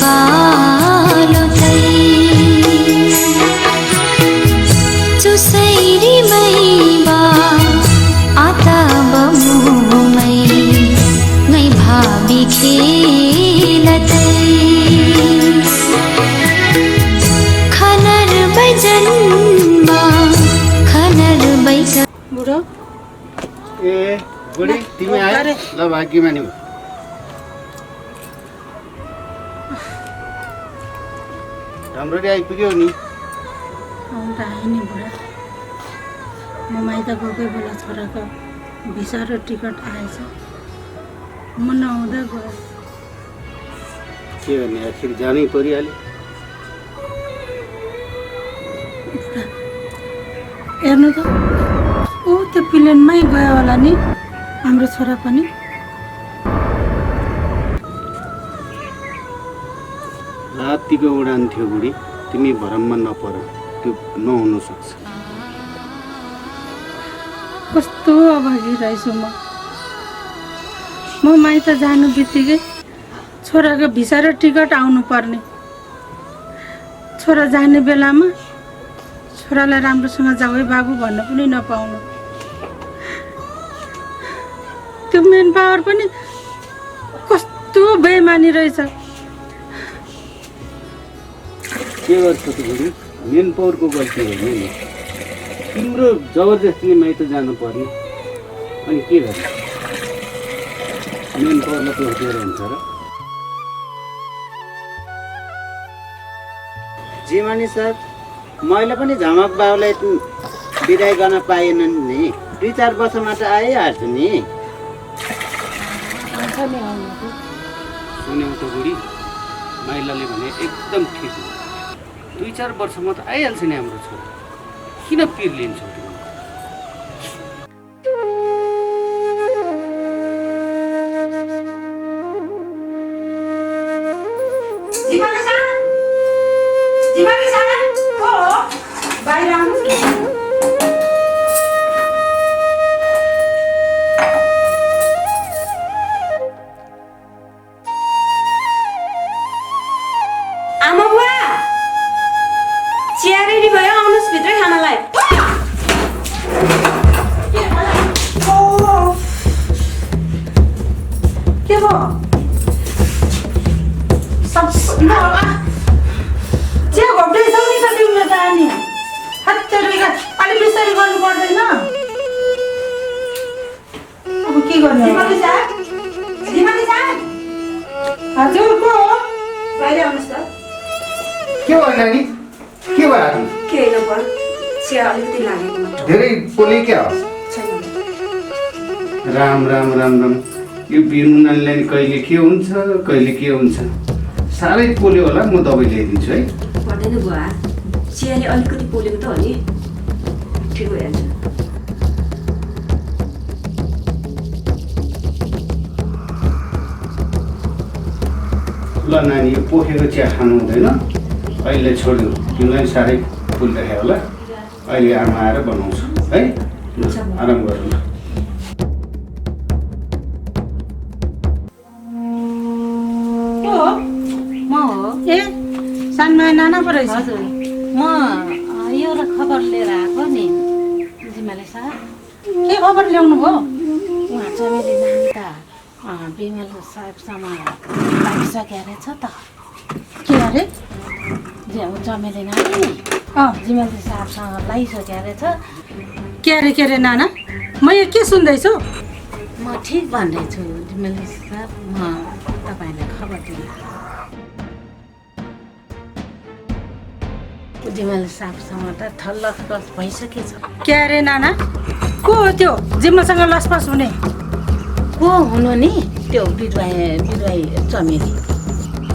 बालो चुसैरी मैबा आता बमुमै नै भावी खेलतै खनर बैजनमा खनर बैज बुढो ए बुढी तिमी आयो ल भाग्य मानिम राम्ररी आइपुग्यो नि आउँदा आएँ नि बुढा म माइत गएकै बेला छोराको भिसा र टिकट आएछ म नआउँदा गयो के गर्ने आखिर जानै परिहाल्यो हेर्नु त ऊ त्यो प्लेनमै गयो होला नि हाम्रो छोरा पनि रातिको उडान थियो बुढी तिमी भरममा नपर त्यो नहुन सक्छ कस्तो अभागी रहेछु म माइत जानु बित्तिकै छोराको भिसा र टिकट आउनु पर्ने छोरा जाने बेलामा छोरालाई राम्रोसँग जाऊ है बाबु भन्न पनि नपाउनु त्यो मेन पावर पनि कस्तो बेइमानी रहेछ के गर्छ त बुढी मेन पावरको गल्ती होइन नि तिम्रो जबरजस्तीले माइत जानु पर्ने अनि के गर्ने मेन पावरलाई तोडेर हुन्छ र जीवनी सर मैले पनि झमक बाबुलाई बिदाई गर्न पाएनन् नि 2-4 वर्षमा त आइहाल्छु नि सुन्यौ त बुढी माइलाले भने एकदम ठिक हो 2-4 वर्षमा त आइहाल्छ नि हाम्रो छोरा किन पिर लिन्छौ तिमी आमा बुवा चिया रेडी भयो आउनुहोस् भित्र खानालाई के भयो चिया घोप्दैछ नि त तिमीले त अनि हत्तेरीका अलि बिस्तारै गर्नु पर्दैन अब के गर्ने हजुर को हो बाहिर आउनुहोस् त के भयो नानी के भयो के नपर चिया अलिकति लागेको मात्र धेरै पोले क्या हो छैन राम राम राम राम यो बिरुनानीलाई नि कहिले के हुन्छ कहिले के हुन्छ साह्रै पोल्यो होला म दबाई ल्याइदिन्छु है पर्दैन बुवा चियाले अलिकति पोलेको त हो नि ठिक भइहाल्छ ल नानी यो पोखेको चिया खानु हुँदैन अहिले छोड्नु तिमीलाई साह्रै पोलिरहेको होला अहिले आमा आएर बनाउँछु है ल आराम गरौँ ल म हो ए सानमाया नाना पो रहेछ हजुर म एउटा खबर लिएर आएको नि जिमाले साहब के खबर ल्याउनु भयो उहाँ चमेली नानी त बिमल साहबसँग लागिसक्यो रहेछ त के अरे चमेली नानी नि जिमल साहबसँग लागिसक्यो रहेछ के अरे नाना म यहाँ के सुन्दैछु म ठिक भन्दैछु जिमल साहब म तपाईँलाई खबर दिनु जिमल साहबसँग त थल्लस भइसकेछ के अरे नाना को हो त्यो जिम्मासँग लसपस हुने को हुनु नि त्यो बिरुवाई चमेली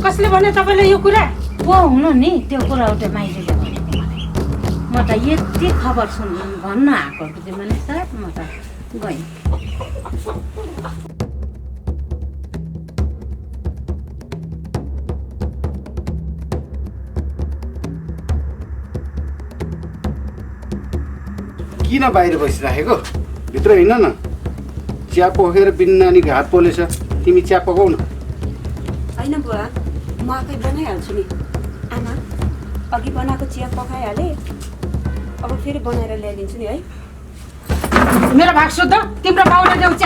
कसले भने तपाईँलाई यो कुरा को हुनु नि त्यो कुरा एउटा माइतीले भनेको मलाई म त यति खबर भन्न आएको जिमल साहब म त गएँ किन बाहिर बसिराखेको भित्र हिँड न चिया पोखेर बिन नानीको हात पोलेछ तिमी चिया पकाउ न होइन बुवा म आफै बनाइहाल्छु नि। आमा, अघि बनाएको चिया पकाइहालेँ, अब फेरि बनाएर ल्याइदिन्छु नि है। मेरो भाग सुध तिम्रो बाउले ल्याउँछ।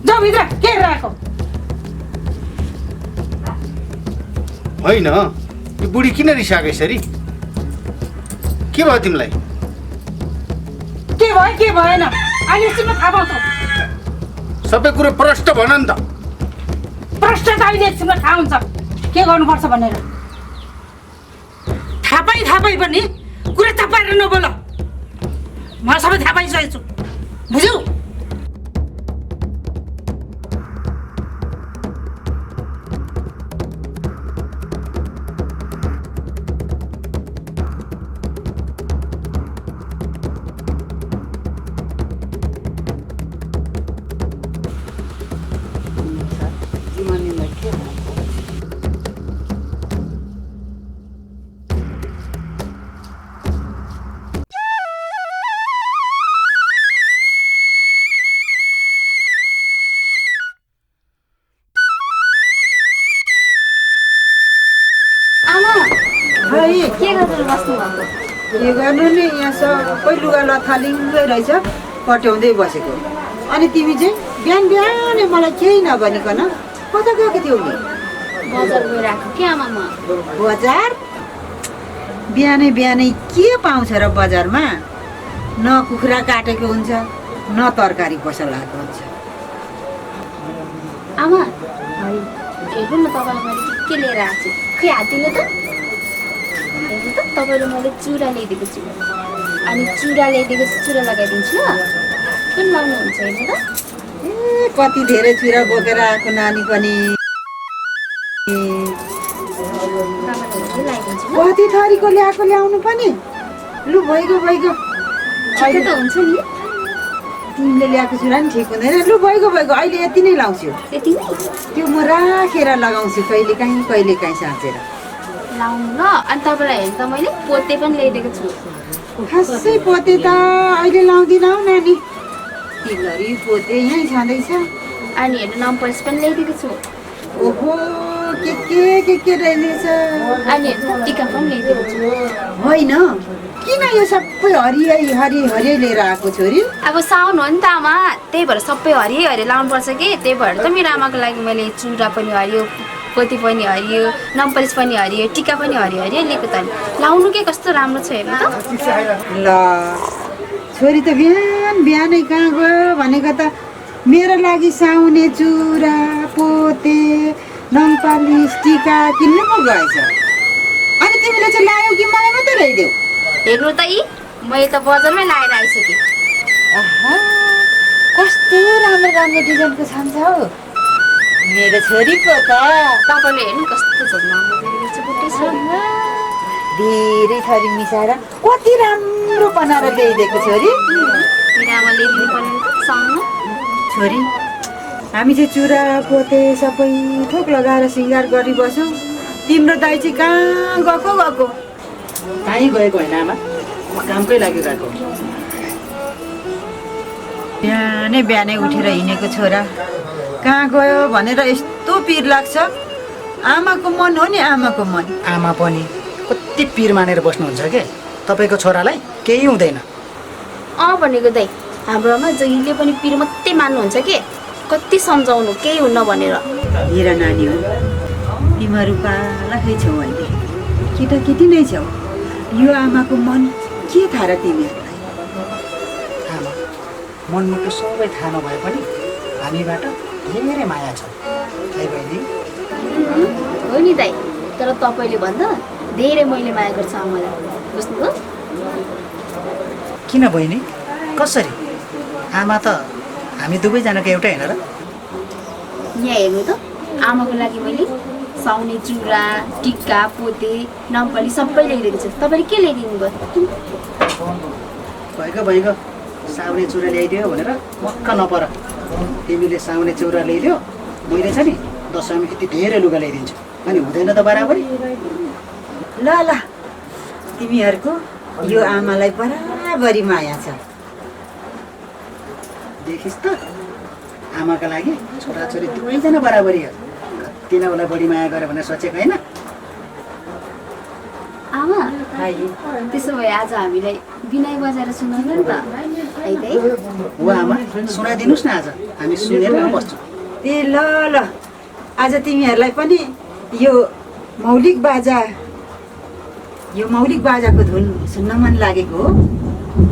जाऊ भित्र के हेरिरहेको? होइन यो बुढी किन रिसाएको यसरी? के भयो तिमीलाई? के भयो के भएन अहिले एकछिनमा थाहा पाउँछ। सबै कुरो प्रष्ट भन नि त। प्रष्ट त अहिले एकछिनमा थाहा हुन्छ के गर्नुपर्छ भनेर। थाहा पाइ पनि कुरा चपाएर नबोल। म सबै थाहा पाइसकेको छु, बुझ्यौ? जीवनीलाई के भन्नु? आमा खै के गरेर बस्नु भएको? के गर्नु नि, यहाँ सबै लुगा लथालिङ्गै रहेछ, पट्याउँदै बसेको। अनि तिमी चाहिँ बिहान बिहानै मलाई केही नभनिकन कता गएको थियौ नि? बजार गएर आएको के आमा म। बजार? बिहानै बिहानै के पाउँछ र बजारमा? न कुखुरा काटेको हुन्छ, न तरकारी पसल आएको हुन्छ। आमा हेर्नु न तपाईँलाई मैले के लिएर आएको छु। खै हातिले त हेर्नु त तपाईँले मैले चुरा ल्याइदिएको छु। अनि चुरा ल्याइदिएको छु, चुरा लगाइदिन्छु ल। कुन लाउनुहुन्छ हेर्नु त। ए कति धेरै चुरा बोकेर आएको नानी पनि। तपाईँलाई के लगाइदिन्छु ल। कति थरीको ल्याउनु पनि। लु भइगयो ठिकै त हुन्छ नि। तिमीले ल्याएको चुरा नि ठिक हुँदैन। लु भइगयो अहिले यति नै लाउँछु। यति नै त्यो म राखेर लगाउँछु कहिलेकाहीँ साँचेर। लाउनु ल। अनि तपाईँलाई हेर्नु त मैले पोते पनि ल्याइदिएको छु। खासै पोते त अहिले लाउँदिनँ हौ नानी। तिलहरी पोते यहीँ छँदैछ। अनि हेर्नु नम्पर्स पनि ल्याइदिएको छु। ओहो के रहेछ। अनि हेर्नु टिका पनि ल्याइदिएको छु। होइन किन यो सबै हरियै लिएर आएको छोरी? अब साउन हो नि त आमा, त्यही भएर सबै हरियो लाउनुपर्छ कि। त्यही भएर त मेरो आमाको लागि मैले चुरा पनि हरियो, पोती पनि हरियो, नम्पलिस पनि हरियो, टिका पनि हरियो लिएको त नि। लाउनु के कस्तो राम्रो छ हेर्नु त। ल छोरी त बिहानै कहाँ गयो भनेको त मेरो लागि साउने चुरा पोते नम्पालिस टिका किन्नु पो गएछ। अनि तिमीले चाहिँ लायौ कि मलाई मात्रै ल्याइदेऊ? हेर्नु त यी मैले त बजारमै लाएर आइसकेँ। कस्तो राम्रो डिजाइनको छान्छ हौ मेरो छोरीको त। तपाईँले हेर्नु कस्तो छ धेरै थरी मिसाएर कति राम्रो बनाएर ल्याइदिएको छोरी। मेरो आमाले ल्याइदिनु पर्ने नि त साउन। छोरी हामी चाहिँ चुरा पोते सबै थोक लगाएर सिँगार गरिबस्छौँ। तिम्रो दाइ चाहिँ कहाँ गएको? कहीँ गएको होइन आमा, कामकै लागि गएको। बिहानै उठेर हिँडेको छोरा कहाँ गयो भनेर यस्तो पिर लाग्छ। आमाको मन हो नि, आमाको मन। आमा पनि कति पिर मानेर बस्नुहुन्छ के? तपाईँको छोरालाई केही हुँदैन। भनेको दाइ हाम्रो आमा जहिले पनि पिर मात्रै मान्नुहुन्छ के। कति सम्झाउनु केही हुन्न भनेर। हेर नानी हो, तिमीहरू पालाकै छौ अहिले, केटाकेटी नै छौ। यो आमाको मन के थाहा र तिमीहरूलाई? आमा मनमुटु सबै थाहा नभए पनि हामीबाट धेरै माया छ है बहिनी। हो नि दाइ, तर तपाईँले भन्दा धेरै मैले माया गर्छ आमालाई, बुझ्नुभयो? किन बहिनी कसरी? आमा त हामी दुवैजनाको एउटै होइन र? यहाँ हेर्नु त आमाको लागि मैले साउने चुरा टिका पोते नम्पली सबै ल्याइदिएको छु। तपाईँले के ल्याइदिनु भयो? भइगयो साउने चुरा ल्याइदियो भनेर मक्क नपर। तिमीले साउने चुरा ल्याइदियो, मैले छ नि दसैँमा यति धेरै लुगा ल्याइदिन्छु। अनि हुँदैन त बराबरी? ल तिमीहरूको यो आमालाई बराबरी माया छ। देखिस् त आमाका लागि छोराछोरी दुवैजना बराबरी हो तिनीहरूलाई बढी माया गरे भनेर सोचेको होइन आमा त्यसो भए आज हामीलाई बिनाई बजाएर सुनाउनु नि त है त हो आमा सुनाइदिनुहोस् न आज हामी सुनेर बस्छौँ ए ल ल आज तिमीहरूलाई पनि यो मौलिक बाजाको धुन सुन्न मन लागेको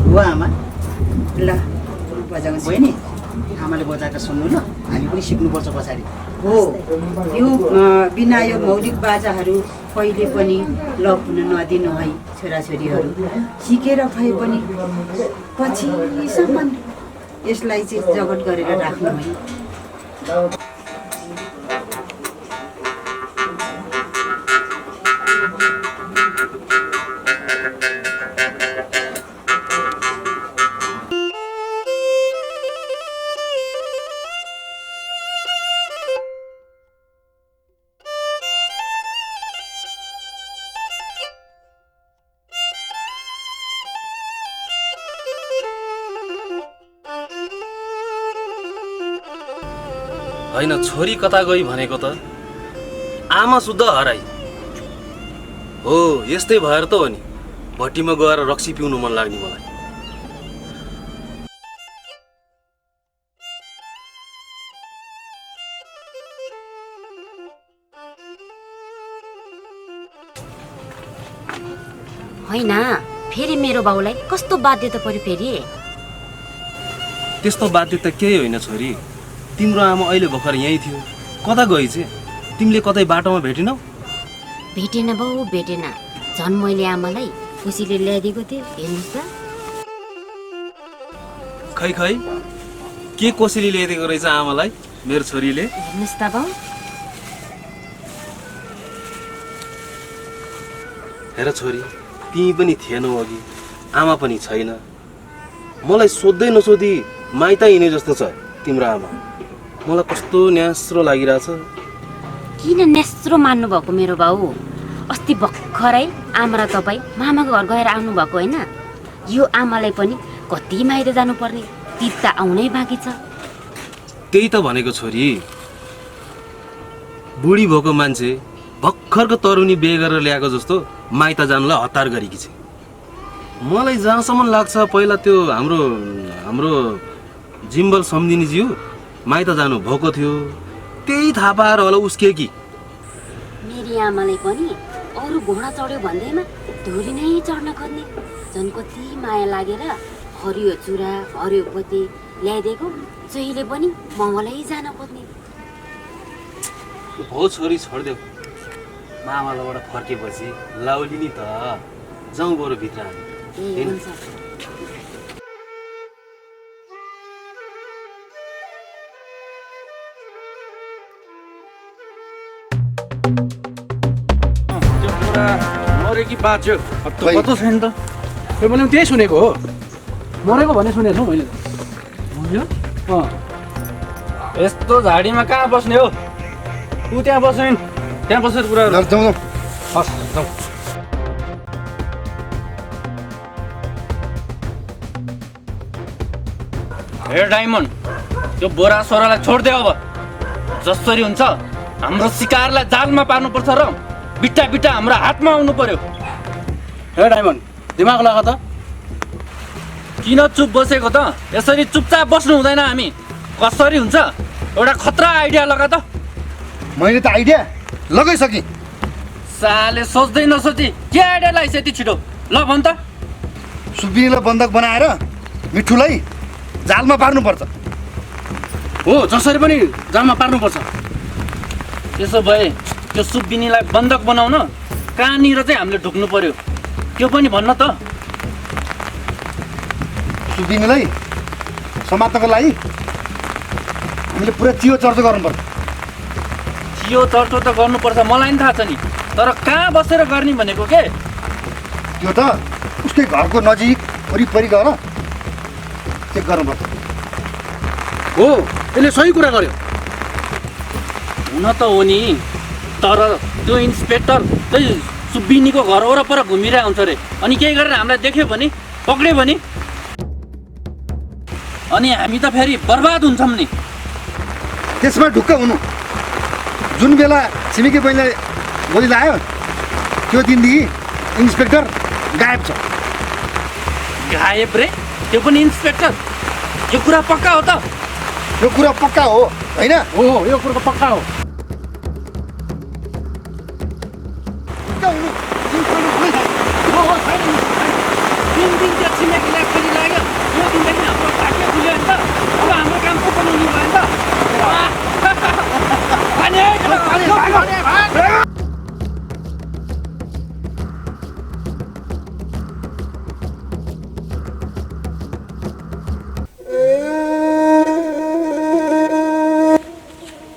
हो आमा ल बजाउँछु बहिनी आमाले बजाएको सुन्नु ल हामी पनि सिक्नुपर्छ पछाडि हो यो बिना यो मौलिक बाजाहरू कहिले पनि लप हुन नदिनु है छोराछोरीहरू सिकेर भए पनि पछिसम्म यसलाई चाहिँ जगत गरेर राख्नु है होइन छोरी कता गई भनेको त आमा शुद्ध हराई हो यस्तै भएर त हो नि भट्टीमा गएर रक्सी पिउनु मन लाग्ने मलाई होइन फेरि मेरो बाउलाई कस्तो बाध्यता पर्यो फेरि त्यस्तो बाध्यता केही होइन छोरी तिम्रो आमा अहिले भर्खर यहीँ थियो कता गई चाहिँ तिमीले कतै बाटोमा भेटिनौ भेटेन बाउ भेटेन झन् मैले आमालाई खुसीले ल्याइदिएको थिएँ हेर्नुहोस् त खै खै के कोसेली ल्याइदिएको रहेछ आमालाई मेरो छोरीले हेर्नुहोस् त बाउ हेर छोरी तिमी पनि थिएनौ अघि आमा पनि छैन मलाई सोध्दै नसोधी माइत हिँडे जस्तो छ तिम्रो आमा मलाई कस्तो न्यास्रो लागिरहेछ किन नेस्रो मान्नु भएको मेरो बाउ अस्ति भर्खरै आमा र तपाईँ मामाको घर गएर आउनुभएको होइन यो आमालाई पनि कति माइत जानुपर्ने तिर्ता आउनै बाँकी छ त्यही त भनेको छोरी बुढी भएको मान्छे भर्खरको तरुनी बिहे गरेर ल्याएको जस्तो माइत जानुलाई हतार गरेकी छ मलाई जहाँसम्म लाग्छ पहिला त्यो हाम्रो जिम्बल सम्झिनीज्यू माइत जानु भएको थियो त्यही थाहा पाएर होला उस्के कि मेरी आमालाई पनि अरू घोडा चढ्यो भन्दैमा धुरी नै चढ्न खोज्ने झन् कति माया लागेर हरियो चुरा हरियो पोते ल्याइदिएको जहिले पनि मङलै जान खोज्ने हो छोरी छोडिदेऊ मामालाबाट फर्केपछि लाउली नि त जाउँ बरु भित्र हामी ए हुन्छ मरे कि बाँच्यो कस्तो छैन त त्यो मैले त्यही सुनेको हो मरेको भन्ने सुनेको छु मैले यस्तो झाडीमा कहाँ बस्ने हो ऊ त्यहाँ बस्ने त्यहाँ बसेर कुरा हे डायमन्ड त्यो बोरा सोरालाई छोडिदियो अब जसरी हुन्छ हाम्रो शिकारलाई जालमा पार्नुपर्छ र बिट्टा बिट्टा हाम्रो हातमा आउनु पर्यो हे डायमन्ड दिमाग लगा त किन चुप बसेको त यसरी चुपचाप बस्नु हुँदैन हामी कसरी हुन्छ एउटा खतरा आइडिया लगा त मैले त आइडिया लगाइसकेँ साले सोच्दै नसोची के आइडिया लगाइस् यति छिटो ल भन् त सुब्बिनीलाई बन्धक बनाएर मिठुलाई जालमा पार्नुपर्छ हो जसरी पनि जालमा पार्नुपर्छ त्यसो भए त्यो सुब्बिनीलाई बन्धक बनाउन कहाँनिर चाहिँ हामीले ढुक्नु पर्यो त्यो पनि भन्न त सुब्बिनीलाई समात्नको लागि हामीले पुरा चियो चर्चा गर्नुपर्छ चियो चर्चो त गर्नुपर्छ मलाई नि थाहा छ नि तर कहाँ बसेर गर्ने भनेको के त्यो त उसकै घरको नजिक वरिपरि गएर चेक गर्नुपर्छ हो त्यसले सही कुरा गर्यो हुन त हो नि तर त्यो इन्सपेक्टर त्यही सुब्बिनीको घर वरपर घुमिरहेको हुन्छ अरे अनि केही गरेर हामीलाई देख्यो भने पक्रियो भने अनि हामी त फेरि बर्बाद हुन्छौँ नि त्यसमा ढुक्क हुनु। जुन बेला छिमेकी बहिनीले गोली लायो त्यो दिनदेखि इन्सपेक्टर गायब छ। गायब रे? त्यो पनि इन्सपेक्टर? यो कुरा पक्का हो त? यो कुरा पक्का हो होइन? हो, यो कुरा पक्का हो। जुन दिन त्यो छिमेकीलाई खोजी लाग्यो त्यो दिनदेखि हाम्रो भाग्य खुल्यो नि त। अब हाम्रो काम को बनाउनु भयो नि त?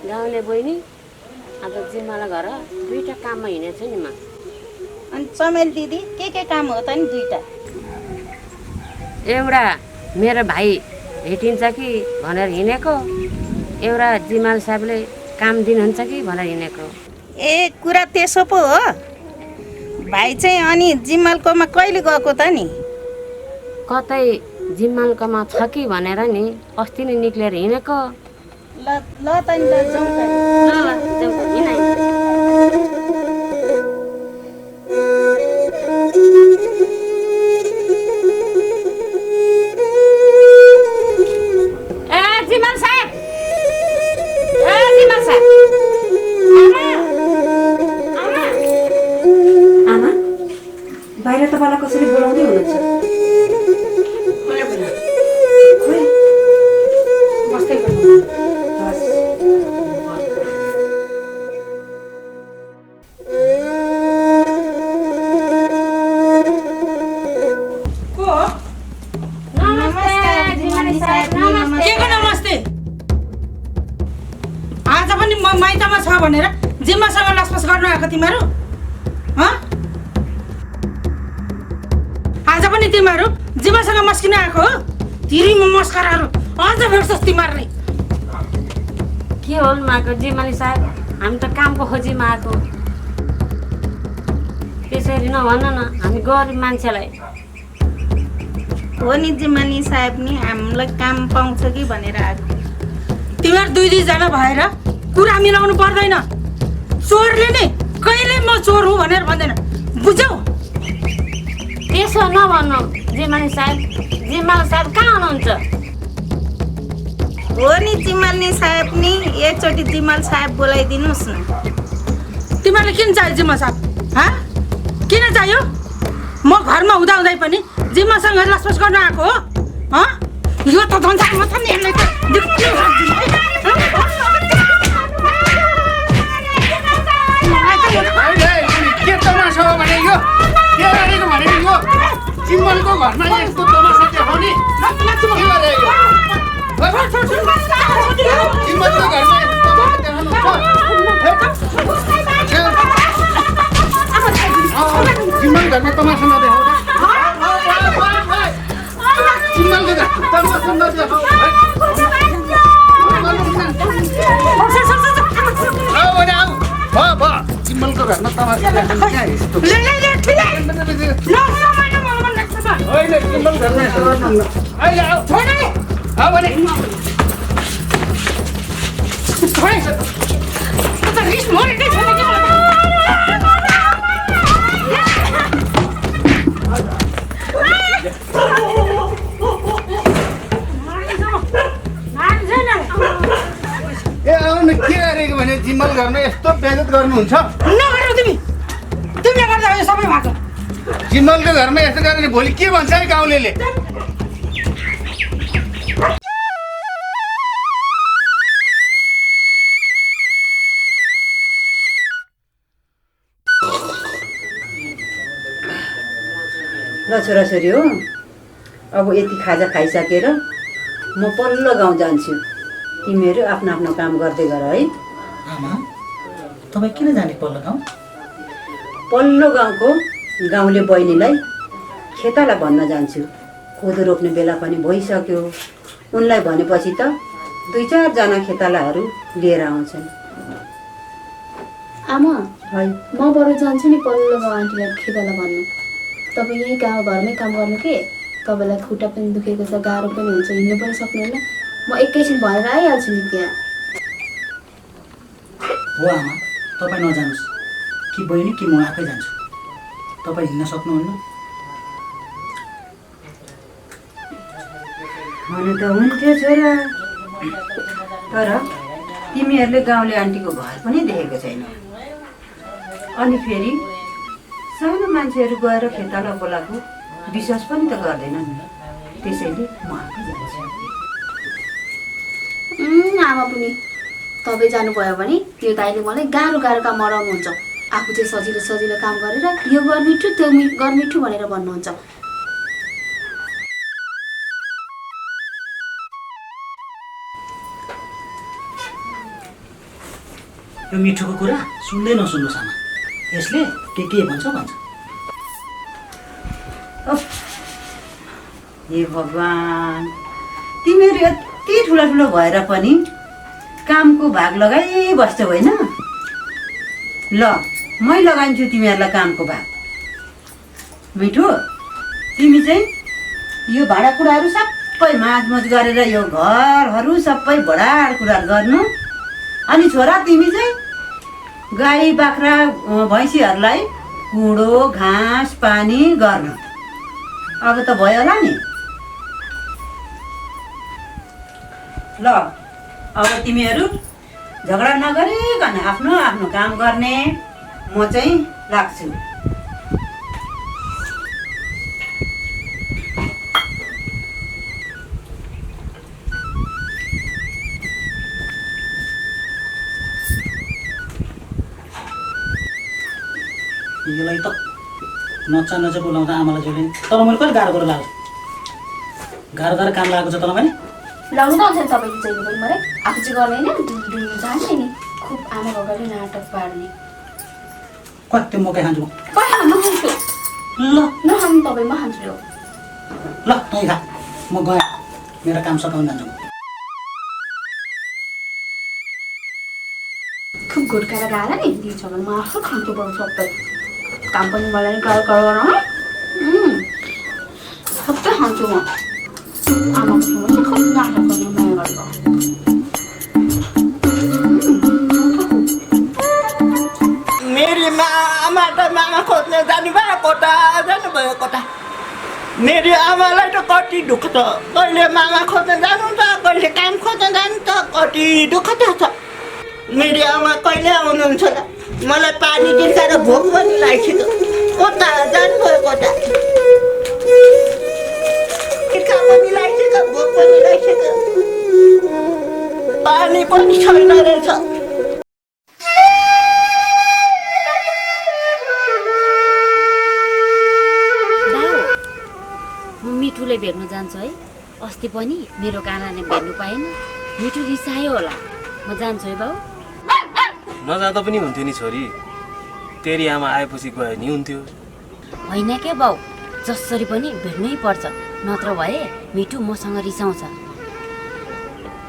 गाउँले बहिनी अब जिम्मालाई घर 2टा काममा हिँडेको छु नि म। अनि चमेल दिदी के काम हो त नि 2टा? एउटा मेरो भाइ भेटिन्छ कि भनेर हिँडेको, एउटा जिमाल साहबले काम दिनुहुन्छ कि भनेर हिँडेको। ए कुरा त्यसो पो हो। भाइ चाहिँ अनि जिम्मालकोमा कहिले गएको त नि? कतै जिम्मालकोमा छ कि भनेर नि अस्ति नै निक्लेर हिँडेको। ल ल त नि ल जाउँ त। ल जाउँ त हिँडाइ। बाहिर तपाईँलाई कसैले बोलाउँदै हुनुहुन्छ? बस्दै गर्नु। आज पनि म माइतमा छ भनेर जिम्मासँग लसपस गर्नु आएको तिमीहरू? आज पनि तिमीहरू जिम्मासँग मस्किन आएको हो? तिरी मस्कराहरू अझ भेट्छस् तिमीहरूले। के हो माको जिम्माली साहब, हामी त कामको खोजीमा आएको। त्यसरी नभन न, हामी गरिब मान्छेलाई। हो नि जिम्मानी साहब नि हामीलाई काम पाउँछ कि भनेर आएको। तिमीहरू 2-2 जना भएर कुरा मिलाउनु पर्दैन। चोरले नै कहिले म चोर हुँ भनेर भन्दैन, बुझ्यौ? त्यसो नभन्नु जिम्माली साहब। जिम्माल साहब कहाँ हुनुहुन्छ? हो नि जिम्माली साहब नि, एकचोटि जिम्माल साहब बोलाइदिनुहोस् न। तिमीहरूले किन चाहियो जिम्मा साहब? किन चाहियो? म घरमा हुँदाहुँदै पनि जिम्मासँग लसपस गर्न आएको हो? यो त धन्दा म त नि यसलाई त के तमासा हो भने यो के गरेको भने यो जिम्मलको घरमा यस्तो तमासा देखाउने के गरे यो? जिम्मलको घरमा यस्तो तमासा देखाउनु जिम्मल घरमा तमासा नदेखाउनु। जिम्मलको तमासा नदेखाउ। जिम्मलको घरमा तमासा देखाउनु क्या यस्तो? होइन जिम्मल घरमा अहिले आऊ आऊ भने ए आउनु के गरेको भने जिम्मल घरमा यस्तो बेइज्जत गर्नुहुन्छ? नगर्नु तिमीले गर्दा यो सबै भएको। जिम्मलको घरमा यस्तो गरेर भोलि के भन्छ नि गाउँले? ल छोराछोरी हो, अब यति खाजा खाइसकेर म पल्लो गाउँ जान्छु। तिमीहरू आफ्नो आफ्नो काम गर्दै गर है। आमा तपाईँ किन जाने पल्लो गाउँ? पल्लो गाउँको गाउँले बहिनीलाई खेताला भन्न जान्छु। कोदो रोप्ने बेला पनि भइसक्यो। उनलाई भनेपछि त 2-4 जना खेतालाहरू लिएर आउँछन्। आमा है म बरु जान्छु नि पल्लो गाउँ आन्टीलाई खेताला भन्नु। तपाईँ यहीँ गाउँ घरमै काम गर्नु के? तपाईँलाई खुट्टा पनि दुखेको छ, गाह्रो पनि हुन्छ, हिँड्नु पनि सक्नुहुन्न। म एकैछिन भएर आइहाल्छु नि त्यहाँ। हो आमा, तपाईँ नजानुहोस् कि बहिनी कि म आफै जान्छु। तपाईँ हिँड्न सक्नुहुन्न? हुनु त हुन्थ्यो छोरा, तर तिमीहरूले गाउँले आन्टीको घर पनि देखेको छैनौ। अनि फेरि सानो मान्छेहरू गएर खेताला बोलाएको विश्वास पनि त गर्दैनन्। त्यसैले म आफै जान्छु। आमा पनि तपाईँ जानुभयो भने त्यो दाइले मलाई गाह्रो गाह्रो काम अराउनुहुन्छ। आफू चाहिँ सजिलो सजिलो काम गरेर यो गर्मिठो त्यो गर्मिठो भनेर भन्नुहुन्छ। यो मिठोको कुरा सुन्दै नसुन्नुहोस् आमा, यसले के भन्छ भन्छ। हे भगवान्, तिमीहरू यति ठुलो ठुलो भएर पनि कामको भाग लगाइबस्छौ होइन? ल मै लगाइन्छु तिमीहरूलाई कामको भाग। मिठो, तिमी चाहिँ यो भाँडाकुँडाहरू सबै माझमुझ गरेर यो घरहरू सबै बडार गर्नु। अनि छोरा तिमी चाहिँ गाई बाख्रा भैँसीहरूलाई कुँडो घाँस पानी गर्नु। अब त भयो होला नि? ल अब तिमीहरू झगडा नगरिकन आफ्नो आफ्नो काम गर्ने। म चाहिँ लाग्छु। यसलाई त नचा बोलाउँदा आमालाई जहिले तर मैले कहिले गाह्रो गरेर लाग्छ। गाह्रो काम लागेको छ तँलाई पनि? लाउनु त आउँछ तपाईँको चाहिँ पनि मलाई आफू चाहिँ गर्दैन डुल्नु जाने नि। खुब आमा बाबाले नाटक पार्ने। कति मकै खान्छु म? म खान्छु। ल नखानु तपाईँ, म खान्छु। ल तँ खा, म गएँ, मेरो काम सकाउनु जान्छु। खुब घुर्काएर गाला नि दिन्छ भने म आफै खान्छु पर्छ सबै। काम पनि मलाई गाह्रो गराउन सबै खान्छु म। आमाको छेउमा खुब नाटक गर्नु माया गर्छ। मेरी आमा त मामा खोज्न जानुभयो कता जानुभयो कता। मेरी आमालाई त कति दुःख छ। कहिले मामा खोज्न जानुहुन्छ, कहिले काम खोज्न जानुहुन्छ, कति दुःख छ। मेरी आमा कहिले आउनुहुन्छ त? मलाई पानी दिएर भोक पनि लागिसक्यो। कता जानुभयो कता। तिर्खा पनि लागिसक्यो, भोक पनि लागिसक्यो, पानी पनि छैन रहेछ। मिठुले भेट्नु जान्छु है। अस्ति पनि मेरो कानाले भेट्नु पाएन। मिठु रिसायो होला। म जान्छु है बाउ। नजाँदा पनि हुन्थ्यो नि छोरी, तेरी आमा आएपछि गयो नि हुन्थ्यो। होइन के बाउ, जसरी पनि भेट्नै पर्छ, नत्र भए मिठु मसँग रिसाउँछ।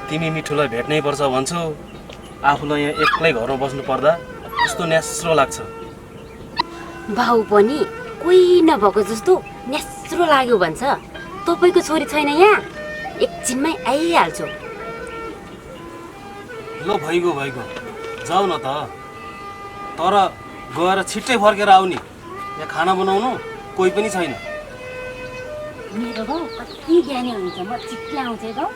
तिमी मिठुलाई भेट्नै पर्छ भन्छौ, आफूलाई यहाँ एक्लै घरमा बस्नु पर्दा कस्तो न्यास्रो लाग्छ। बाउ पनि कोही नभएको जस्तो न्यास्रो लाग्यो भन्छ। तपाईँको छोरी छैन यहाँ, एकछिनमै आइहाल्छु। ल भइगयो जाऊ न त, तर गएर छिट्टै फर्केर आऊ नि। यहाँ खाना बनाउनु कोही पनि छैन। मेरो बाउ कति ज्ञानी हुन्छ, म छिट्टै आउँछु है बाउ।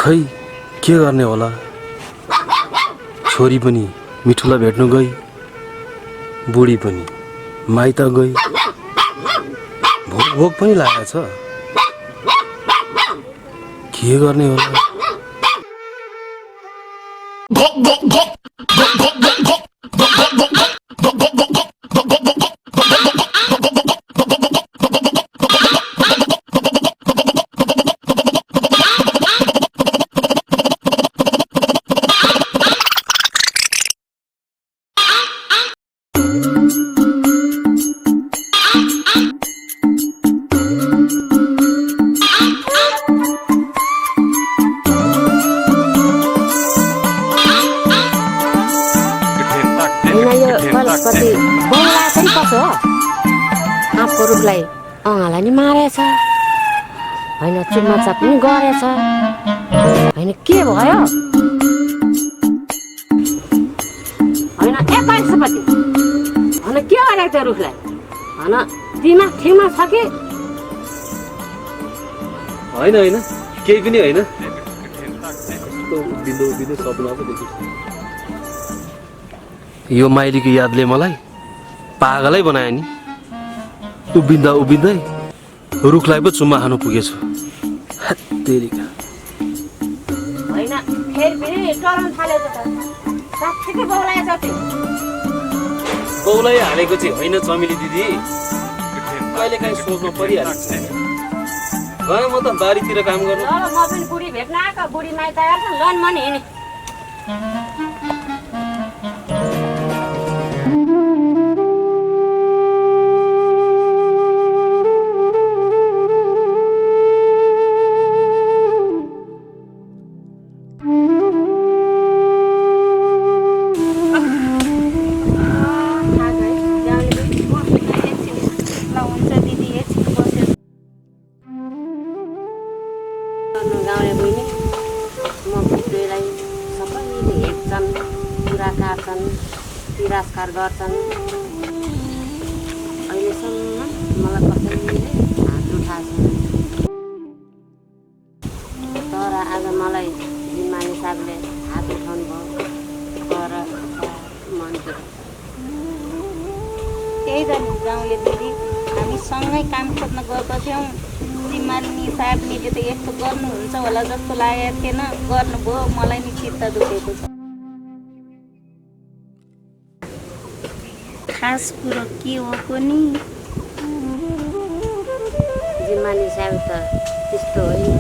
खै के गर्ने होला। छोरी पनि मिठुलाई भेट्नु गई, बुढी पनि माइत गई, भोक पनि लागेको छ। के गर्ने होला। कसो हो आँपको रुखलाई अँगालाई नि मारेछ होइन चुम्माचा पनि गरेछ होइन के भयो होइन एकाइसपति होइन के गरेको त्यो रुखलाई होइन दिमाग ठिकमा छ कि होइन होइन केही पनि होइन बिन्दु सपना पो देखिन्छ यो माइलीको यादले मलाई पागलै बनायो नि उभिँदै रुखलाई पो चुम्मा खानु पुगेछु तेरिका होइन फेरि फेरि डराउन थालेको त साँच्चै बौलाएछ त्यो बौलाई हालेको चाहिँ होइन चमेली दिदी कहिले काहीँ सोच्नु परिहाल्छ गएँ म त बारीतिर काम गर्नु ल म पनि बुढी भेट्न आएको बुढी माइत आएर लन मन हिँडेँ गाउँले बहिनी म बुढीलाई सबैले हेप्छन् कुरा काट्छन् तिरस्कार गर्छन् अहिलेसम्म मलाई कसैले हात उठाएको छैन तर आज मलाई जिम्मानी साहबले हात उठाउनु भयो तर मन त्यही त गाउँले दिदी हामी सँगै काम खोज्न गएको थियौँ जिम्मानी साहबले त यस्तो गर्नुहुन्छ होला जस्तो लागेको थिएन गर्नुभयो मलाई नि चित्त दुखेको छ खास कुरो के हो पनि जिम्मानी साहब त त्यस्तो होइन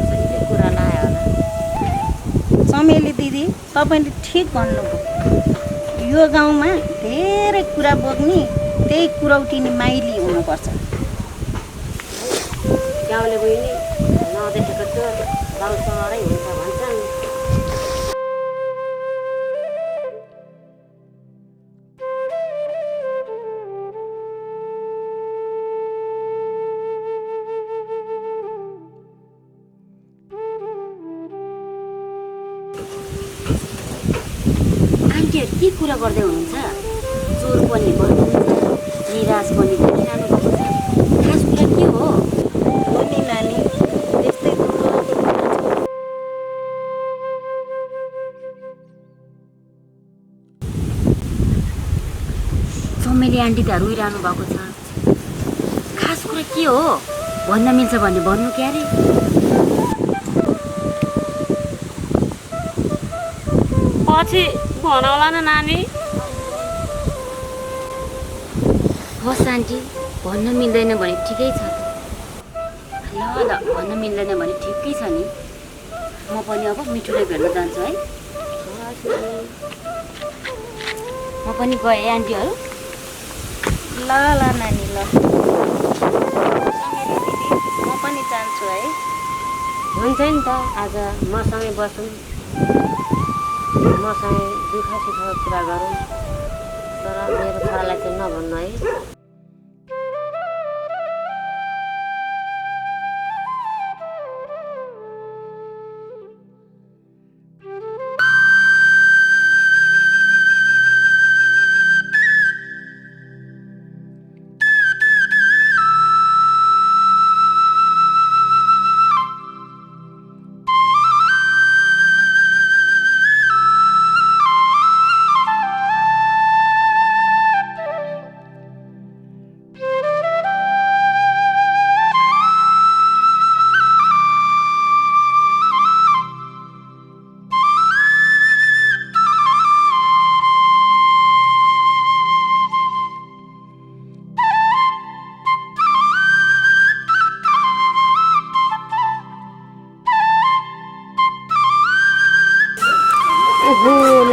सबै कुरा लायो होला चमेली दिदी तपाईँले ठिक भन्नुभयो यो गाउँमा धेरै कुरा बोक्ने त्यही कुरौटिनी माइली हुनुपर्छ गाउँले बहिनी नदेखेको त्यो गाउँसँगै हुन्छ भन्छन् आन्टीहरू के कुरा गर्दै हुनुहुन्छ चोर पनि भन्नुहुन्छ निराश पनि भनिरहनु भएको छ खास कुरा के हो नानी त्यस्तै चमेली आन्टी त रोइरहनु भएको छ खास कुरा के हो भन्न मिल्छ भन्ने भन्नु क्या अरे पछि भनौला न नानी होस् आन्टी भन्न मिल्दैन भने ठिकै छ ल ल भन्न मिल्दैन भने ठिकै छ नि म पनि अब मिठुलाई भेट्न जान्छु है म पनि गएँ आन्टीहरू ल ल नानी ल म पनि जान्छु है हुन्छ नि त आज मसँगै बसौँ मसँगै दुःख सुखको कुरा गरौँ तर मेरो छोरालाई चाहिँ नभन्नु है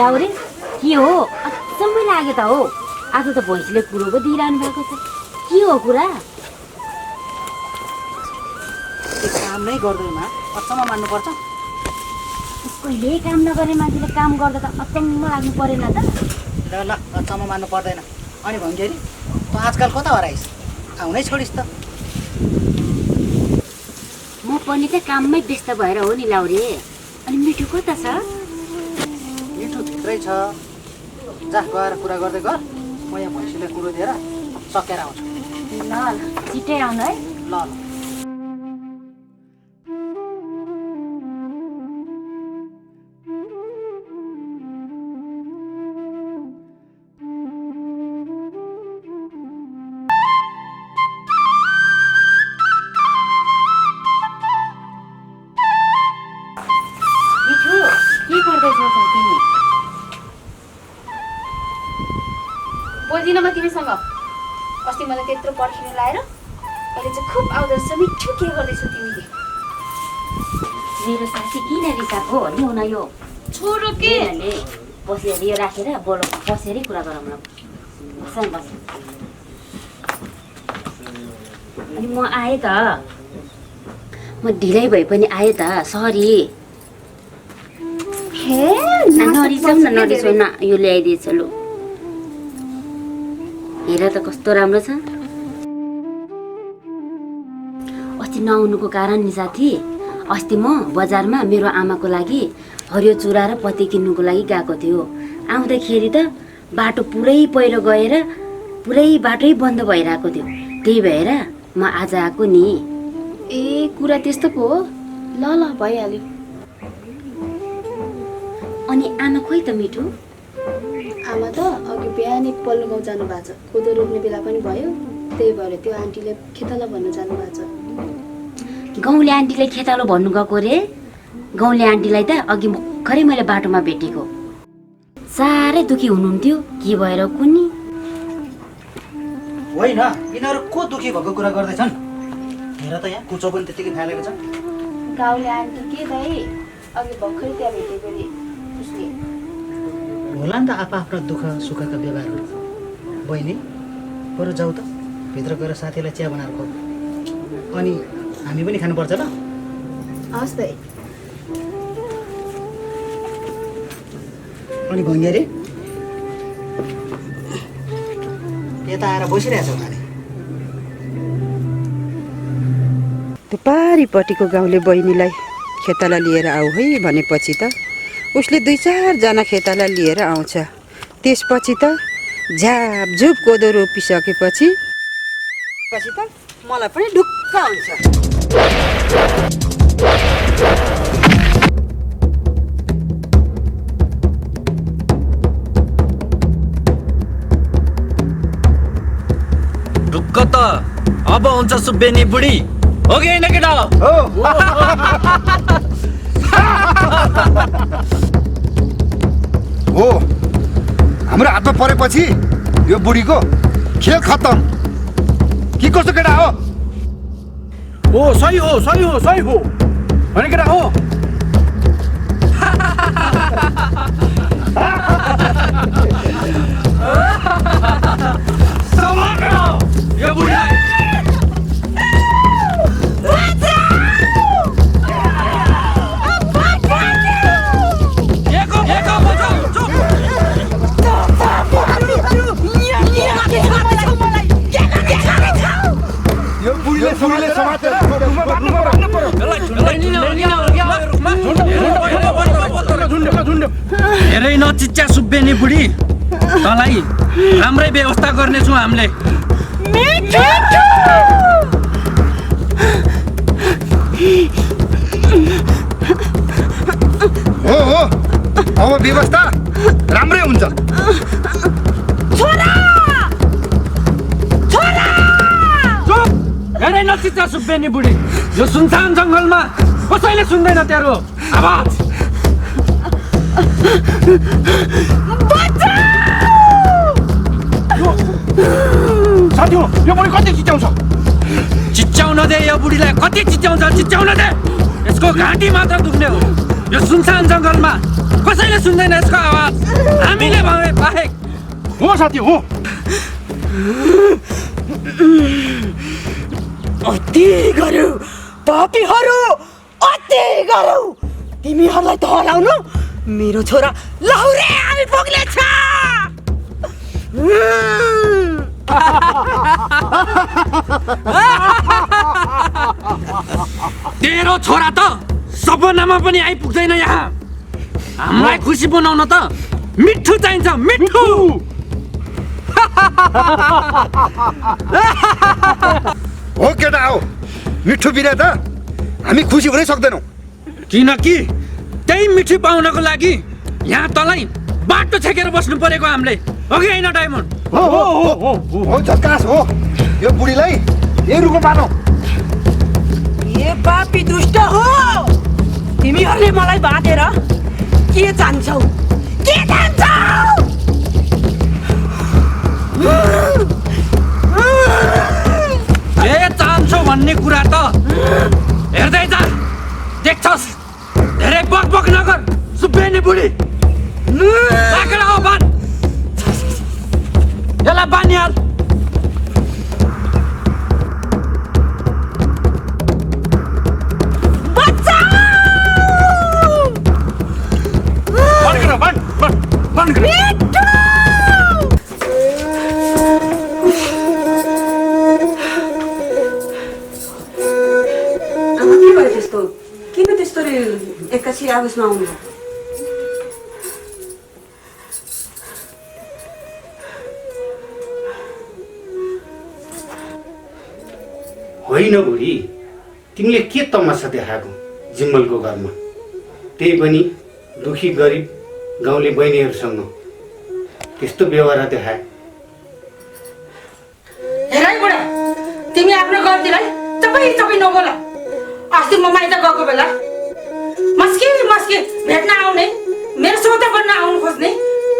लाउरे के हो अचम्मै लाग्यो त हो आज त भैँसीले कुरो पो दिइरहनु भएको छ के हो कुरा काम नै गर्दैन अचम्म मान्नुपर्छ कहिले काम नगर्ने मान्छेले काम गर्दा त अचम्म लाग्नु परेन त ल ल अचम्म मान्नु पर्दैन अनि भङ्गेरी त आजकल कता हराइस् आउनै छोडिस् त म पनि त काममै व्यस्त भएर हो नि लाउरे अनि मिठो कता छ मिठो भित्रै छ जा गएर कुरा गर्दै गर म यहाँ भैँसीलाई कुरो दिएर सकेर आउँछु ल छिट्टै आउनु है ल ल मिठो के गर्दैछौ त तिमी बोल्दिनँ म तिमीसँग अस्ति मलाई त्यत्रो पर्खिनु लाएर अहिले चाहिँ खुब आउँदो रहेछ मिठो के गर्दैछौ तिमीले मेरो साथी किन रिसाएको हो नि हुन यो छोरो के बसेर यो राखेर बोल बसेरै कुरा गरौँ न बस अनि म आएँ त म ढिलै भए पनि आएँ त सरी नरिसाउ न नरिसाउ न यो ल्याइदिएछ लु हेर त कस्तो राम्रो छ अस्ति नआउनुको कारण नि साथी अस्ति म बजारमा मेरो आमाको लागि हरियो चुरा र पत्ती किन्नुको लागि गएको थियो आउँदाखेरि त बाटो पुरै पहिरो गएर पुरै बाटै बन्द भइरहेको थियो त्यही भएर म आज आएको नि ए कुरा त्यस्तो पो हो ल ल भइहाल्यो अनि आमा खोइ त मिठो आमा त अघि बिहानै पल्लो गाउँ जानु भएको छ कोदो रोप्ने बेला पनि भयो त्यही भएर त्यो आन्टीले खेताला भन्नु जानु भएको छ गाउँले आन्टीलाई खेतालो भन्नु गएको रे गाउँले आन्टीलाई त अघि भर्खरै मैले बाटोमा भेटेको साह्रै दुखी हुनुहुन्थ्यो के भएर कुनी होइन यिनीहरू को दुखी भएको कुरा गर्दैछन् हेर त यहाँ कुचो पनि त्यतिकै फालेको छ गाउँले आन्टी के दाइ अघि भर्खरै त्यहाँ भेटेको नि उसले होला नि त आफ्नो दुःख सुखका व्यवहारहरू बहिनी बरु जाऊ त भित्र गएर साथीलाई चिया बनाएर खुवाऊ अनि हामी पनि खानुपर्छ ल हस् दाइ अनि भङ्गेरी यता आएर बसिरहेछौ भने त्यो पारिपट्टिको गाउँले बहिनीलाई खेताला लिएर आऊ है भनेपछि त उसले 2-4 जना खेताला लिएर आउँछ त्यसपछि त झापझुप कोदो रोपिसकेपछि त मलाई पनि ढुक्क हुन्छ ढुक्क त अब हुन्छ सुब्बेनी बुढी हो कि होइन केटा हो हाम्रो हातमा परेपछि यो बुढीको खेल खत्तम के कस्तो केटा हो सही हो भने केटा हो यो बुढी धेरै नचिच्चा सुब्बेनी बुढी तँलाई राम्रै व्यवस्था गर्नेछौँ हामीले हो अब व्यवस्था राम्रै हुन्छ धेरै नचिच्चा सुब्बेनी बुढी यो सुनसान जङ्गलमा कसैले सुन्दैन तेरो आवाज साथी हो यो बुढी कति चिच्याउँछ चिच्याउन दे यो बुढीलाई कति चिच्याउँछ चिच्याउन दे यसको घाँटी मात्र दुख्ने हो यो सुनसान जङ्गलमा कसैले सुन्दैन यसको आवाज हामीले भए बाहेक हो साथी हो अति गरौ पापीहरू अति गरौ तिमीहरूलाई त हराउन मेरो छोरा लाहुरे आइपुग्नेछ तेरो छोरा त सपनामा पनि आइपुग्दैन यहाँ। हामीलाई खुसी बनाउन त मिठो चाहिन्छ, मिठो। हो केटा हो, मिठो बिना त हामी खुसी हुनै सक्दैनौँ। किनकि त्यही मिठी पाउनको लागि यहाँ तँलाई बाटो छेकेर बस्नु परेको हामीले, हो कि होइन डायमन्ड? हो हो हो हो हो झक्कास हो। यो बुढीलाई यही रुखमा पार्नु। ए पापी दुष्ट हो, तिमीहरूले मलाई बाँधेर के चाहन्छौ? के चाहन्छौ? के चाहन्छौ भन्ने कुरा त हेर्दै जा, देख्छस्। धेरै बकबक नगर, सुब्बेनी बुढी। राखेर हो बान, यसलाई बानिहाल। किन त्यस्तो एक्कासी आवाजमा आउनु? होइन बुढी, तिमीले के तमासा देखाएको जिम्मलको घरमा? त्यही पनि दुखी गरिब गाउँले बहिनीहरूसँग त्यस्तो व्यवहार देखाए। हेर है बुढा, तिमी आफ्नो गल्तीलाई चपै चपै नबोल। अस्ति म माइत गएको बेला मस्के भेट्न आउने, मेरो सौदा गर्न आउनु खोज्ने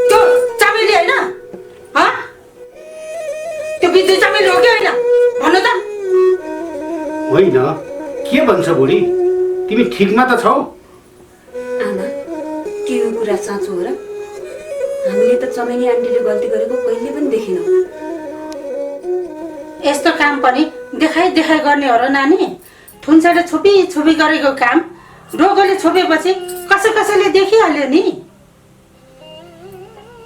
त्यो चमेली होइन? त्यो बिजुली चमेली हो कि होइन भन्नु त? होइन, के भन्छ बुढी? तिमी ठिकमा त छौ? आमा, के यो कुरा साँचो हो र? हामीले त चमेली आन्टीले गल्ती गरेको कहिले पनि देखेनौँ। यस्तो काम पनि देखाइ गर्ने हो र नानी? थुन्सेर छोपी गरेको काम रोगोले छोपेपछि कसैले देखिहाल्यो नि।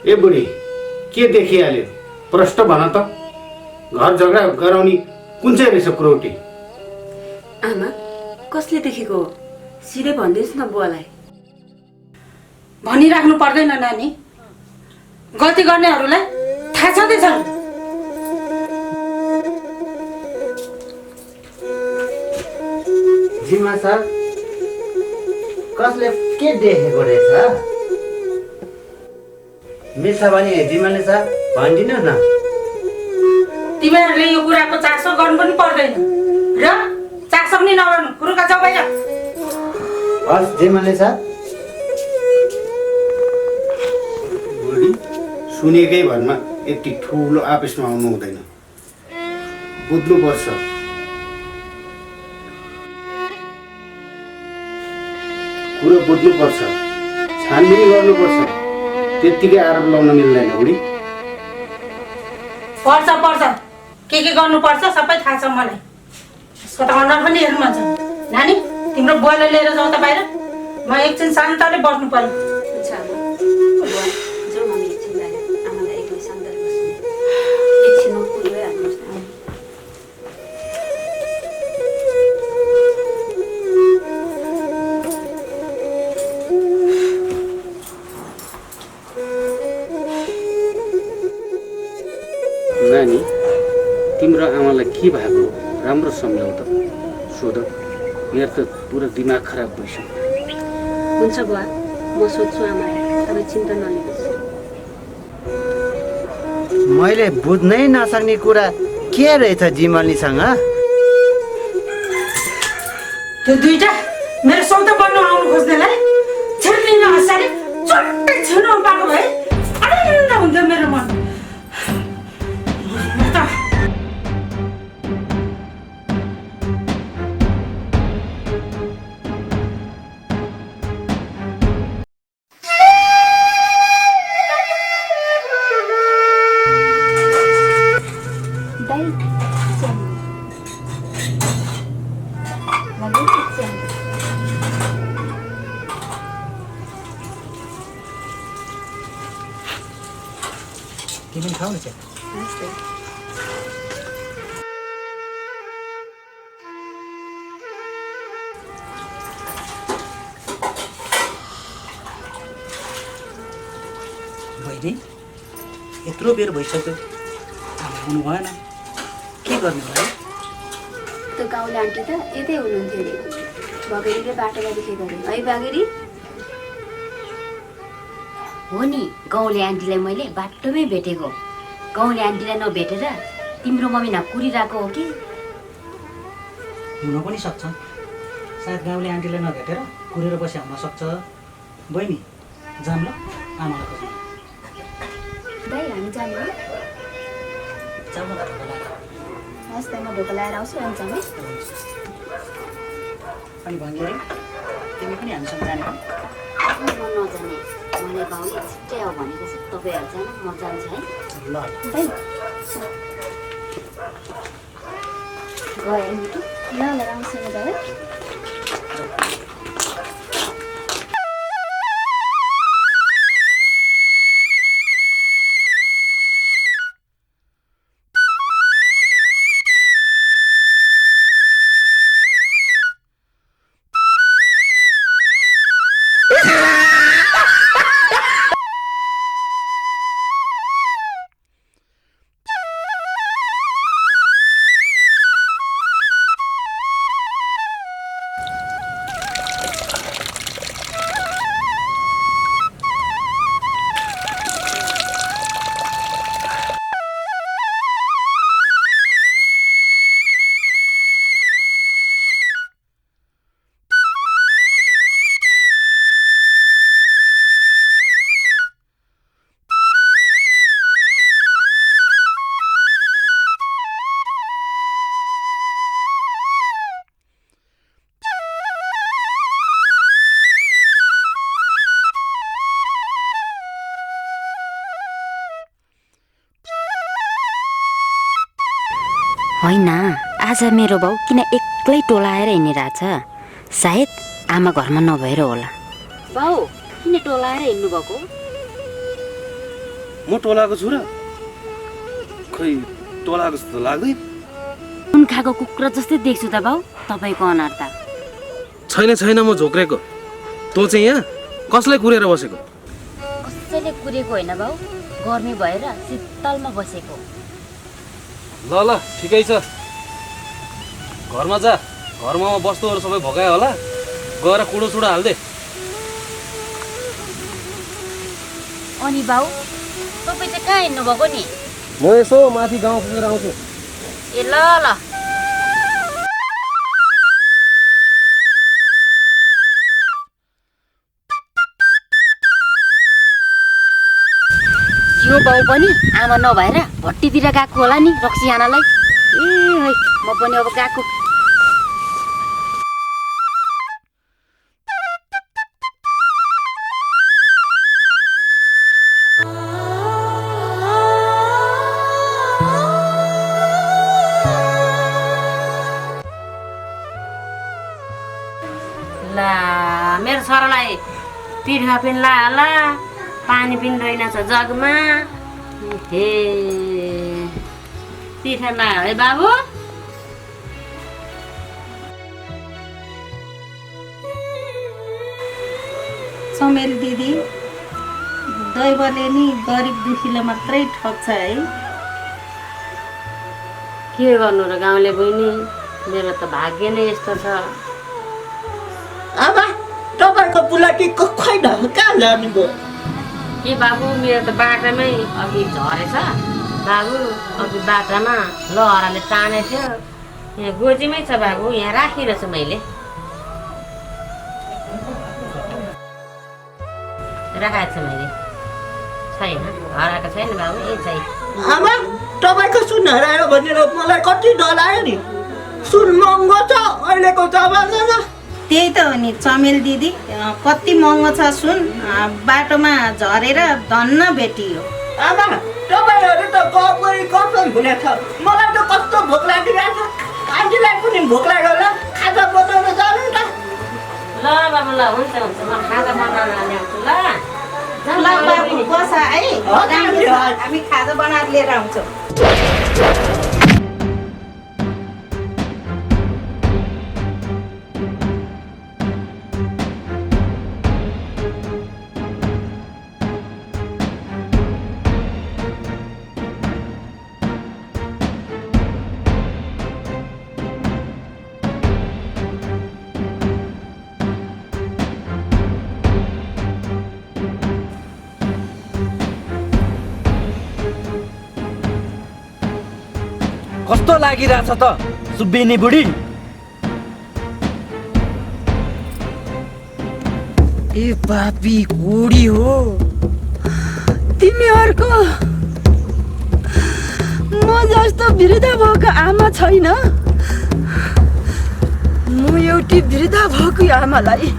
ए बुढी, के देखिहाल्यो? प्रश्न भन त। घर झगडा गराउने कुन चाहिँ रहेछ क्रोटी? आमा, कसले देखेको हो? सिधै भन्दैछु न बुवालाई। भनिराख्नु पर्दैन नानी, गल्ती गर्नेहरूलाई थाहा छँदैछ। जिम्मा सर, कसले के देखेको रहेछ? मिल्छ भने जिम्माले सर भनिदिनुहोस् न। तिमीहरूले यो कुराको चासो गर्नु पनि पर्दैन र चासो पनि नगर्नु। कुरुका जाऊ बाहिर। हस् जिम्माले सर। बुढी, सुनेकै भरमा यति ठुलो आवेशमा आउनु हुँदैन, बुझ्नुपर्छ। कुरो बुझ्नुपर्छ, छानबिन गर्नुपर्छ। त्यत्तिकै आरोप लाउन मिल्दैन बुढी। पर्छ के गर्नुपर्छ सबै थाहा छ मलाई। यसको त अनुहार पनि हेर्नु मन छ। नानी, तिम्रो बुवालाई लिएर जाऊ त बाहिर। म एकछिन शान्तले बस्नु पर्यो। अच्छा आमा, बुवा जाउँ हामी एकछिन बाहिर। आमालाई एक्लै शान्तले बस्नु। एकछिनमा पुरै हाल्नुहोस् न। नानी, तिम्रो आमालाई के भएको राम्रो सम्झाउ त। सोध, मेरो त पुरा दिमाग खराब भइसक्यो। हुन्छ बुवा, म सोध्छु आमालाई। तपाईँ चिन्ता नलिनुहोस्। मैले बुझ्नै नसक्ने कुरा के रहेछ जिमलीसँग? त्यो दुईटा मेरो सौदा बन्नु आउनु खोज्नेलाई छिर्लिन हँसाले चट्टै छिर्नु पाएको भए आनन्द हुन्थ्यो मेरो मन। तिमी खाऊ न चिया। बहिनी यत्रो बेर भइसक्यो आमा आउनु भएन के गर्ने होला त्यो गाउँले आन्टी त यतै हुनुहुन्थ्यो अरे बगेरीले बाटोमा देखेको अरे है बगेरी हो नि गाउँले आन्टीलाई मैले बाटोमै भेटेको गाउँले आन्टीलाई नभेटेर तिम्रो मम्मी नकुरिरहेको हो कि हुन पनि सक्छ सायद गाउँले आन्टीलाई नभेटेर कुरेर बसे हुन सक्छ बहिनी जाम ल आमालाई खोज्नु दाइ हामी जानु हो जाम न ढोका लगाएर हस् त म ढोका लगाएर आउँछु अनि जाउँ है अनि भङ्गेरी तिमी पनि हामीसँग जाने हो म नजाने मलाई बाउले छिट्टै आऊ भनेको छ तपाईँहरू जानु म जान्छु है ल दाइ गयो मिठो ल ल राम्रोसँग जाऊ है होइन आज मेरो बाउ किन एक्लै टोलाएर हिँडिरहेछ सायद आमा घरमा नभएर होला बाउ किन टोलाएर हिँड्नु भएको म टोलाको छु र खै टोलाको जस्तो लाग्दैन सुन खाएको कुखुरा जस्तै देख्छु त बाउ तपाईँको अनुहार त छैन म झोक्रेको तँ चाहिँ यहाँ कसलाई कुरेर बसेको कसैले कुरेको होइन बाउ गर्मी भएर शीतलमा बसेको ल ठिकै छ घरमा जा घरमा वस्तुहरू सबै भगायो होला गएर कुडो सुडो हाल्दे अनि बाउ तपाईँ चाहिँ कहाँ हिँड्नु भएको नि म यसो माथि गाउँ पुगेर आउँछु ए ल यो बाउ पनि आमा नभएर भट्टीतिर गएको होला नि रक्सी खानलाई ए है म पनि अब गएको ला मेरो छोरालाई पिठा पिन ला पानी पिन रहेनछ जगमा हे पिठा ला है बाबु समेल दिदी दैवले नि गरिब दुखीलाई मात्रै ठग्छ है के गर्नु र गाउँले बहिनी मेरो त भाग्य नै यस्तो छ आमा तपाईँको बुलाकी खैन कहाँ जानुभयो के बाबु मेरो त बाटामै अघि झरेछ बाबु अघि बाटामा लहराले तानेको थियो यहाँ गोजीमै छ बाबु यहाँ राखिरहेछ मैले राखेको छ मैले छैन हराएको छैन बाबु ए छैन आमा तपाईँको सुन हरायो भनेर मलाई कति डरायो नि सुन महँगो छ अहिलेको जमानामा त्यही त हो नि चमेल दिदी कति महँगो छ सुन बाटोमा झरेर धन्न भेटियो आमा तपाईँहरू त गफगरी कसम हुनेछ मलाई त कस्तो भोक लागिरहेछ आन्टीलाई पनि भोक लाग्यो होला खाजा बनाउन जानु त ल बाबु ल हुन्छ म खाजा बनाउन ल्याउँछु ल बाबु बस है हामी खाजा बनाएर लिएर आउँछौँ कस्तो लागिरहेछ त सुब्बिनी बुढी? ए पापी कुडी हो तिमीहरूको। म जस्तो वृद्ध भएको आमा छैन। म एउटी वृद्ध भएको आमालाई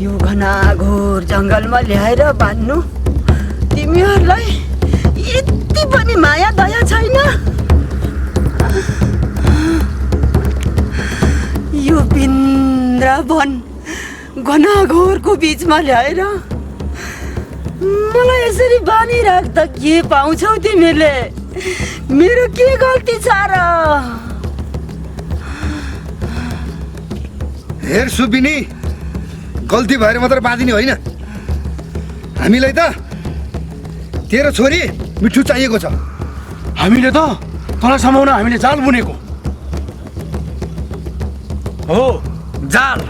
यो घना घोर जङ्गलमा ल्याएर बाँध्नु तिमीहरूलाई यति पनि माया दया छैन? यो वृन्दावन घना घोरको बिचमा ल्याएर मलाई यसरी बानिराख्दा के पाउँछौ तिमीले? मेरो के गल्ती छ र? हेर सुबिनी, गल्ती भएर मात्र बाँधिने होइन। हामीलाई त तेरो छोरी मिठो चाहिएको छ। हामीले त तँलाई समाउन हामीले जाल बुनेको हो। जाल?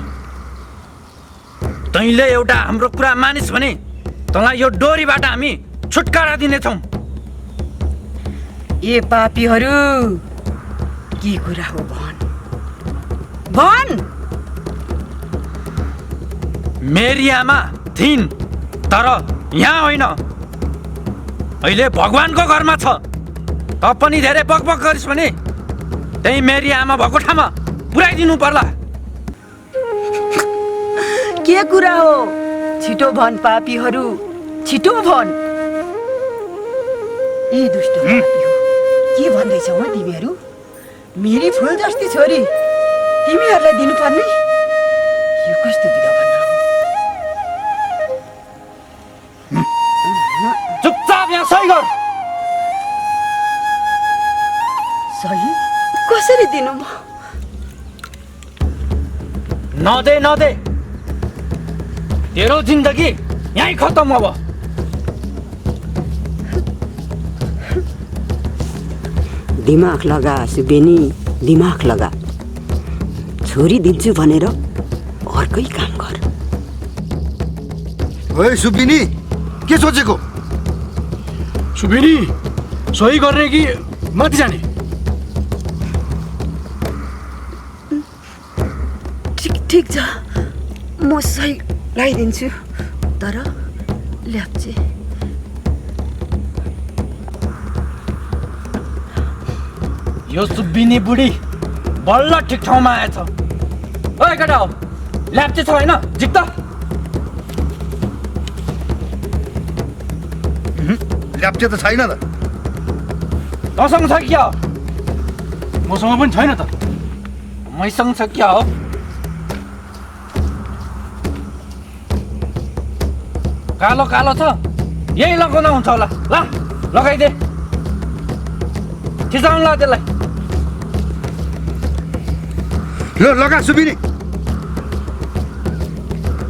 तैँले एउटा हाम्रो कुरा मानिस् भने तँलाई यो डोरीबाट हामी छुटकारा दिनेछौँ। ए पापीहरू, के कुरा हो भन भन। मेरी आमा थिइन् तर यहाँ होइन, अहिले भगवानको घरमा छ। त पनि धेरै बकबक गरिस् भने त्यही मेरी आमा भएको ठाउँमा पुर्याइदिनु पर्ला। के कुरा हो? छिटो भन पापीहरू, छिटो भन। ए दुष्ट पापी हो, के भन्दैछौ हो तिमीहरू? मेरी फुल जस्ती छोरी तिमीहरूलाई दिनुपर्ने? यो कस्तो विधवा हो? चुपचाप यहाँ सही गर। सही कसरी दिनु? म नदे नदे, तेरो जिन्दगी यहीँ खत्तम अब। दिमाग लगा सुबेनी, दिमाग लगा। छोरी दिन्छु भनेर अर्कै काम गर। ओए सुबिनी, के सोचेको? सुबेनी, सही गर्ने कि माथि जाने? ठिक छ, म सही लगाइदिन्छु। तर ल्याप्चे यो सुब्बिनी बुढी बल्ल ठिक ठाउँमा आएछ। ओए केटा हो, ल्याप्चे छ होइन? झिक त। ल्याप्चे त छैन त। तँसँग छ क्या? मसँग पनि छैन त। मैसँग छ क्या हो? कालो कालो छ, यही लगाउन हुन्छ होला। ल लगाइदे, खिचाउनु ल त्यसलाई। ल लगा सुबिनी।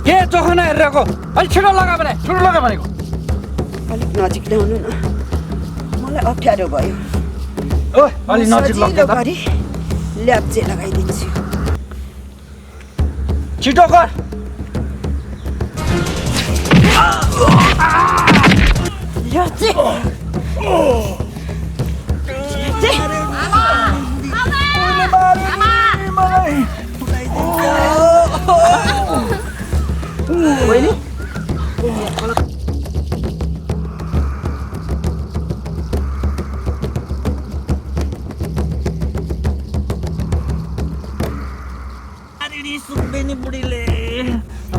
के चोखना हेरिरहेको? अलिक छिटो लगा भने, छिटो लगा भनेको। अलिक नजिक ल्याउनु न, मलाई अप्ठ्यारो भयो। ओ अलि नजिक लग्दा त। ल्याप्चे लगाइदिन्छु। छिटो गर। ल्याप्चे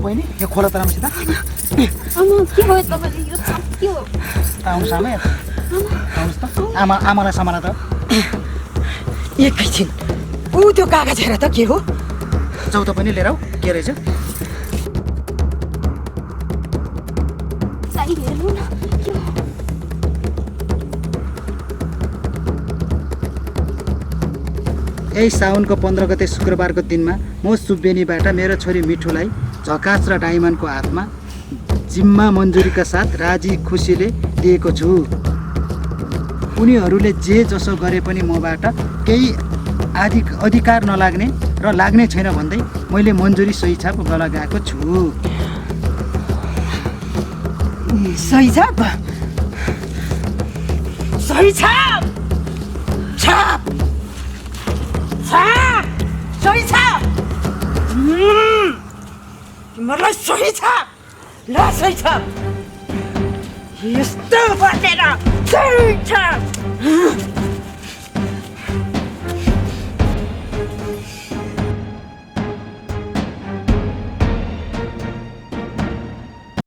बहिनी, यो खोला त राम्रोसित। के भयो तपाईँले? यो के हो? आउनुहोस् आमा, आउनुहोस् त। आमालाई सम्हाल त। एकैछिन, ऊ त्यो कागज हेर त के हो? जाऊ त पनि लिएर आऊ, के रहेछ? साई हेर्नु न। यही साउनको 15 गते शुक्रबारको दिनमा म सुब्बेनीबाट मेरो छोरी मिठोलाई झकास र डायमन्डको हातमा जिम्मा मन्जुरीका साथ राजी खुसीले दिएको छु। उनीहरूले जे जसो गरे पनि मबाट केही अधिकार नलाग्ने र लाग्ने छैन भन्दै मैले मन्जुरी सही छाप लगाएको छु। सही छाप? सही छाप? छाप छाप सही छाप तिमीहरूलाई सही छाप ल सही छाप यस्तो बसेर सही छाप